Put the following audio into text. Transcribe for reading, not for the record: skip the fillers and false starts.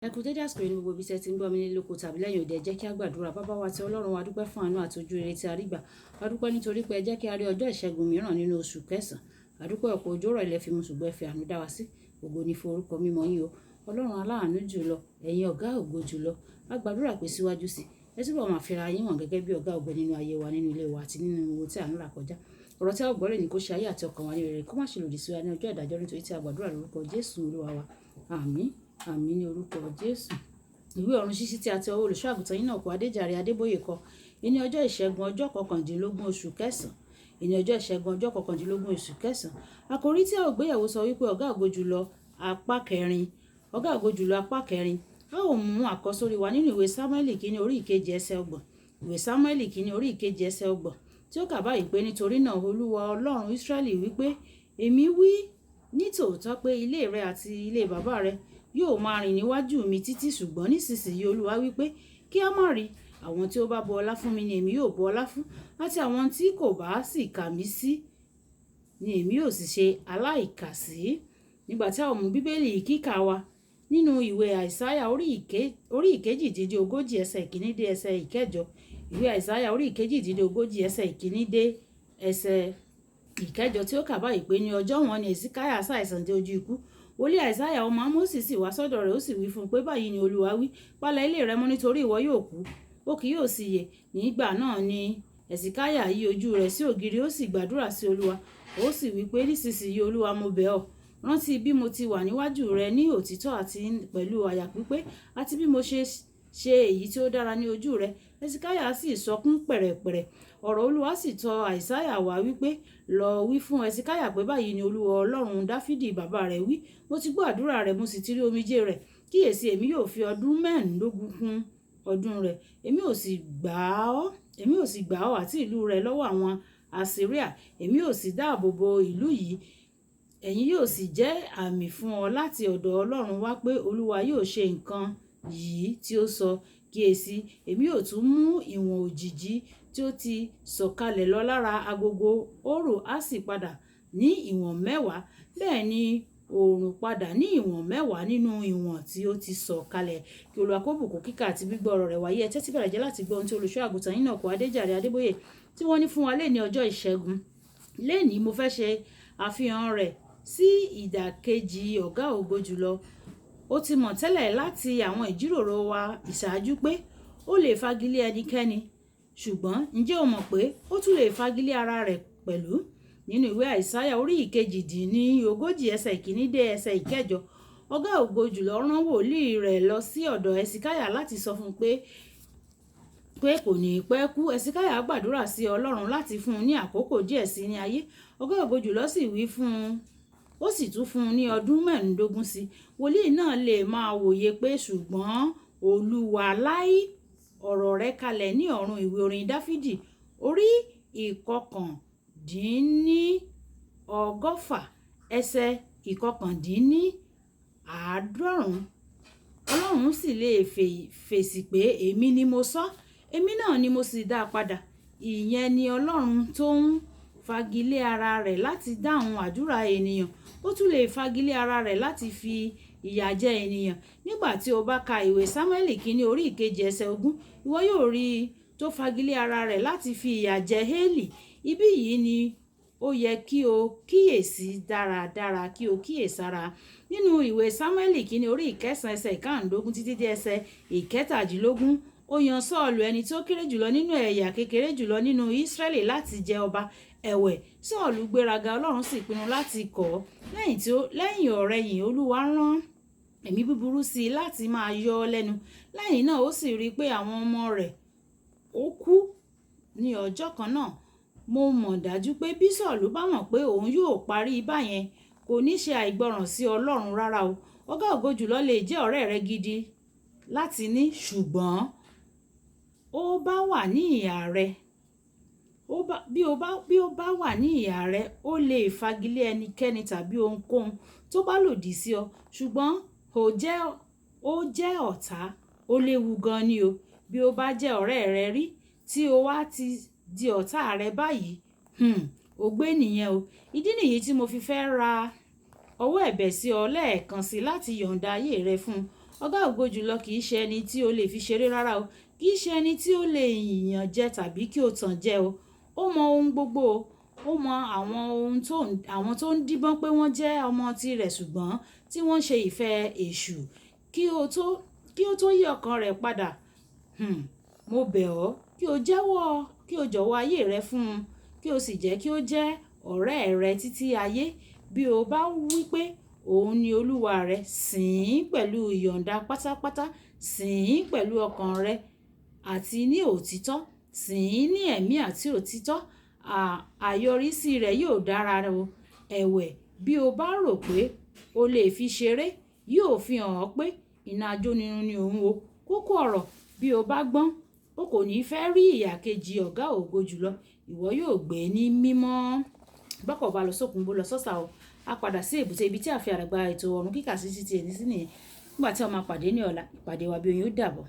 Ẹ kú dédé àsìkò yìí ní gbogbo ibi tí ẹ ti ń gbọ́ mi nílé lóko tàbí lẹ́yìn òde. Ẹ jẹ́ kí a gbàdúrà. Bàbá wa tí Ọlọ́run wa, dúpẹ́ fún àánú àti ojú rere tí a rí gbà. A dúpẹ́ nítorí pé ẹ jẹ́ kí a rí ọjọ́ ìṣẹ́gun mìíràn nínú oṣù kẹsàn-án. A dúpẹ́, ọ̀pọ̀ òjò rọ̀, ilẹ̀ fi mu, ṣùgbọ́n ẹ fi àánú dá wa sí. Ògo ni fún orúkọ mímọ́ yín o. Ọlọ́run aláàánú jùlọ, ẹ̀yin ọ̀gá ògo jùlọ. A gbàdúrà pé síwájú sí, ẹ túbọ̀ máa fi ara yín hàn gẹ́gẹ́ bí ọ̀gá ògo nínú ayé wa, nínú ilé wa àti nínú ohun tí à ń là kọjá. Ọ̀rọ̀ tí a ó gbọ́ lónìí, kó ṣe ayé àti ọkàn wa ní rere, kó má ṣe lòdì sí wa ní ọjọ́ ìdájọ́, nítorí tí a gbàdúrà lórúkọ Jésù Olúwa wa. Àmín, àmín ní orúkọ Jésù. Ìwé Ọ̀run Ṣíṣí tí a ti ọwọ́ olùṣọ́ àgùntàn yín náà kọ, Adéjàre Adébóyè kọ. Ní ọjọ́ ìṣẹ́gun, ọjọ́ 19 oṣù kẹsàn-án. Ní ọjọ́ ìṣẹ́gun, ọjọ́ 19 oṣù kẹsàn-án. Àkòrí tí a ó gbéyẹ̀wò sọ wípé ọ̀gá ògo jùlọ apá kẹrin. Ọ̀gá ògo jùlọ apá kẹrin. A ó mú àkọ́sórí wa nínú ìwé Sámúẹ́lì kìíní orí ìkejì ẹsẹ̀ 30. Ìwé Sámúẹ́lì kìíní orí ìkejì ẹsẹ̀ 30 tí ó kà báyìí pé, "Nítorí náà Olúwa Ọlọ́run Ísírẹ́lì wípé, èmi wí ní tòótọ́ pé ilé rẹ àti ilé bàbá rẹ yóò máa rìn níwájú mi títí. Ṣùgbọ́n nísinsìnyí Olúwa wípé kí a má rí, àwọn tí ó bá bu ọlá fún mi ni èmi yóò bu ọlá fún, àti àwọn tí kò bá sì kà mí sí ni èmi yóò sì ṣe aláìkàsí." Nígbà tí a ó mú Bíbélì kíkà wa nínú ìwé Àìsáyà orí 38 ẹsẹ̀ 1 dé ẹsẹ̀ 8. Ìwé Àìsáyà orí 38 ẹsẹ̀ 1 dé ẹsẹ̀ 8 tí ó kà báyìí pé, "Ní ọjọ́ wọn ni Hesekiah ṣàìsàn dé ojú ikú. Wòlíì Àìsáyà ọmọ Ámósì sì wá sọ́dọ̀ rẹ̀, ó sì wí fún un pé, báyìí ni Olúwa wí, palẹ̀ ilé rẹ mọ́, nítorí ìwọ yóò kú, ó kì yóò sì yè. Nígbà náà ni Hesekiah yí ojú rẹ̀ sí ògiri, ó sì gbàdúrà sí Olúwa, ó sì wí pé, nísinsìnyí Olúwa, mo bẹ̀ ọ́, rántí bí mo ti wà níwájú rẹ ní òtítọ́ àti pẹ̀lú àyà pípé, àti bí mo ṣe ṣe èyí tí ó dára ní ojú rẹ. Hesekiah sì sọkún pẹ̀rẹ̀pẹ̀rẹ̀. Ọ̀rọ̀ Olúwa sì tọ̀ Àìsáyà wá wípé, lọ wí fún Hesekiah pé, báyìí ni Olúwa Ọlọ́run Dáfídì bàbá rẹ̀ wí, mo ti gbọ́ àdúrà rẹ̀, mo sì ti rí omijé rẹ̀. Kíyèsí, èmi yóò fi ọdún 25 kún ọdún rẹ̀. Èmi ò sì gbà ọ́ àti ìlú rẹ̀ lọ́wọ́ àwọn Asiria. Èmi ò sì dáàbò bo ìlú yìí. Ẹ̀yin yóò sì jẹ́ àmì fún ọ láti ọ̀dọ̀ Ọlọ́run wá pé Olúwa yóò ṣe nǹkan yìí tí ó sọ. Kíyèsí, èmi yóò tún mú ìwọ̀n òjìji tí ó ti sọ̀kalẹ̀ lọ lára agogo òru, á sì padà ní ìwọ̀n 10. Bẹ́ẹ̀ ni òòrùn padà ní ìwọ̀n 10 nínú ìwọ̀n tí ó ti sọ̀kalẹ̀." Kí Olúwa kó bùkún kíkà àti gbígbọ́ ọ̀rọ̀ rẹ̀ wáyé. Ẹ tẹ́tí bẹ̀rẹ̀ jẹ́ láti gbọ́ ohun tí olùṣọ́ àgùntàn yín náà kọ, Adéjàre Adébóyè, tí wọ́n ní fún wa lónìí ọjọ́ ìṣẹ́gun. Lónìí, mo fẹ́ ṣe àfihàn rẹ̀ sí ìdàkejì ọ̀gá ògo jùlọ. Ó ti mọ̀ tẹ́lẹ̀ láti àwọn ìjíròrò wa ìṣáájú pé ó lè fagilé ẹnikẹ́ni, ṣùgbọ́n ǹjẹ́ o mọ̀ pé ó tún lè fagilé ara rẹ̀ pẹ̀lú? Nínú ìwé Àìsáyà orí 38 ẹsẹ̀ 1 dé ẹsẹ̀ 8, ọ̀gá ògo jùlọ rán wòlíì rẹ̀ lọ sí ọ̀dọ̀ Hesekiah láti sọ fún un pé kò ní pẹ́ kú. Hesekiah gbàdúrà sí Ọlọ́run láti fún un ní àkókò díẹ̀ sí ní ayé. Ọ̀gá ògo jùlọ sì wí fún un, ó sì tún fún un ní ọdún 25 sí. Wòlíì náà lè máa wòye pé, ṣùgbọ́n Olúwa láì ọ̀rọ̀ rẹ̀ kalẹ̀ ní ọ̀run. Ìwé orin Dáfídì orí 119 ẹsẹ̀ 199. Ọlọ́run sì lè fèsì pé, èmi ni mo sọ, èmi náà ni mo sì dá a padà. Ìyẹn ni Ọlọ́run tó ń fagilé ara rẹ̀ láti dáhùn àdúrà ènìyàn. Ó tún lè fagilé ara rẹ̀ láti fi ìyà jẹ ènìyàn. Nígbà tí o bá ka ìwé Sámúẹ́lì kìíní orí 2 ẹsẹ̀ 20, ìwọ yóò rí i tó fagilé ara rẹ̀ láti fi ìyà jẹ Élì. Ibi yìí ni ó yẹ kí o kíyèsí dáradára, kí o kíyèsára. Nínú ìwé Sámúẹ́lì kìíní orí 9 ẹsẹ̀ 15 títí dé ẹsẹ̀ 17, ó yan Sọ́ọ̀lù, ẹni tí ó kéré jùlọ nínú ẹ̀yà kékeré jùlọ nínú Ísírẹ́lì, láti jẹ ọba. Ẹ̀wẹ̀, Sọ́ọ̀lù gbéraga, Ọlọ́run sì pinnu láti kọ̀ ọ́. Lẹ́yìn ọ̀rẹ̀yìn, Olúwa rán ẹ̀mí búburú sí i láti máa yọ ọ́ lẹ́nu. Lẹ́yìn náà ó sì rí i pé àwọn ọmọ rẹ̀ ó kú ní ọjọ́ kan náà. Mo mọ̀ dájú pé bí Sọ́ọ̀lù bá mọ̀ pé òun yóò parí báyẹn, kò ní ṣe àìgbọràn sí Ọlọ́run rárá o. Ọ̀gá ògo jùlọ lè jẹ́ ọ̀rẹ́ rẹ gidi láti ní, ṣùgbọ́n ó bá wà ní ìhà rẹ, bí ó bá wà ní ìhà rẹ, ó lè fagilé ẹnikẹ́ni tàbí ohunkóhun tó bá lòdì sí ọ. Ṣùgbọ́n ó jẹ́ ọ̀tá, ó léwu gan ni o. Bí ó bá jẹ́ ọ̀rẹ́ rẹ rí tí ó wá ti di ọ̀tá rẹ báyìí, ó gbé nìyẹn o. Ìdí nìyí tí mo fi fẹ́ ra ọwọ́ ẹ̀bẹ̀ sí ọ lẹ́ẹ̀kan sí láti yọ̀ǹda ayé rẹ fún un. Ọ̀gá ògo jùlọ kì í ṣe ẹni tí o lè fi ṣeré rárá o. Kì í ṣe ẹni tí ó lè yàn jẹ tàbí kí ó tàn jẹ o. Ó mọ ohun gbogbo o. Ó mọ àwọn ohun tó ń, àwọn tó ń díbọ́n pé wọ́n jẹ́ ọmọ tirẹ̀ ṣùgbọ́n tí wọ́n ń ṣe ìfẹ́ èṣù. Kí ó tó yí ọkàn rẹ̀ padà, mo bẹ̀ ọ́ kí o jẹ́wọ́, kí o jọ̀wọ́ ayé rẹ fún un, kí o sì jẹ́ kí ó jẹ́ ọ̀rẹ́ rẹ títí ayé. Bí o bá wí pé òun ni Olúwa rẹ, sìn ín pẹ̀lú ìyọ̀nda pátápátá, sìn ín pẹ̀lú ọkàn rẹ àti ní òtítọ́, sìn ín ní ẹ̀mí àti òtítọ́. Àyọrísí rẹ̀ yóò dára o. Ẹ̀wẹ̀, bí o bá rò pé o lè fi ṣeré, yóò fi hàn ọ́ pé iná ajónirun ni òun o. Kókó ọ̀rọ̀, bí o bá gbọ́n, o kò ní fẹ́ rí ìyà kejì ọ̀gá ògo jùlọ. Ìwọ yóò gbé ní mímọ́. Bọ́kọ̀ bá lọ sókun, bó lọ sọ́sà o. A padà sí èbúté ibi tí a fi àdàgbà ètò ọ̀run kíkà sí títí ẹni sí nìyẹn. Nígbà tí a máa pàdé ní ọ̀la, ìpàdé wa bí oyin ó dàbọ̀.